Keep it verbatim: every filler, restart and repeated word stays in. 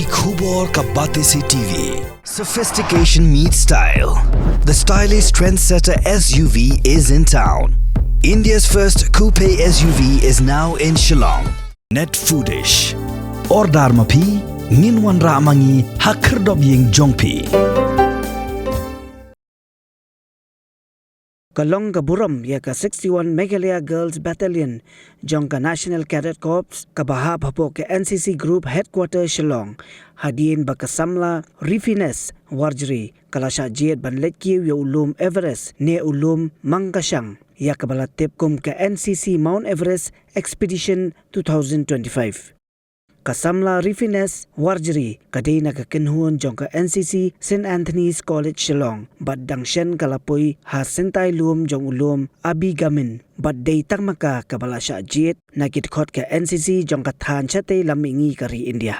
Khubor ka Batesi T V. Sophistication meets style. The stylish trendsetter S U V is in town. India's first coupe S U V is now in Shillong. Net Foodish. Order ma phi, ngin wanrah ma ngi ha khyrdop ïing jong phi. Ka long ka burom ïa ka sixty-one Meghalaya Girls Battalion jong ka National Cadet Corps kaba hap hapoh ka N C C Group Headquarter Shillong, hadien ba ka samla Rifines Warjri ka la shah jied ban leit kiew ïa u lum Everest ne u lum Mangkashang, ïa kaba la tip kum ka N C C Mount Everest Expedition two thousand twenty-five. Ka samla Rifines Warjri ka dei na ka kynhun jong ka N C C Saint Anthony's College Shillong, bad dang shen ka la poi ha syntai lum jong u lum Abigamin, bad dei tang ma ka kaba la shah jied na ki dkhot ka N C C jong ka thaiñ shatei lam mihngi ka ri India.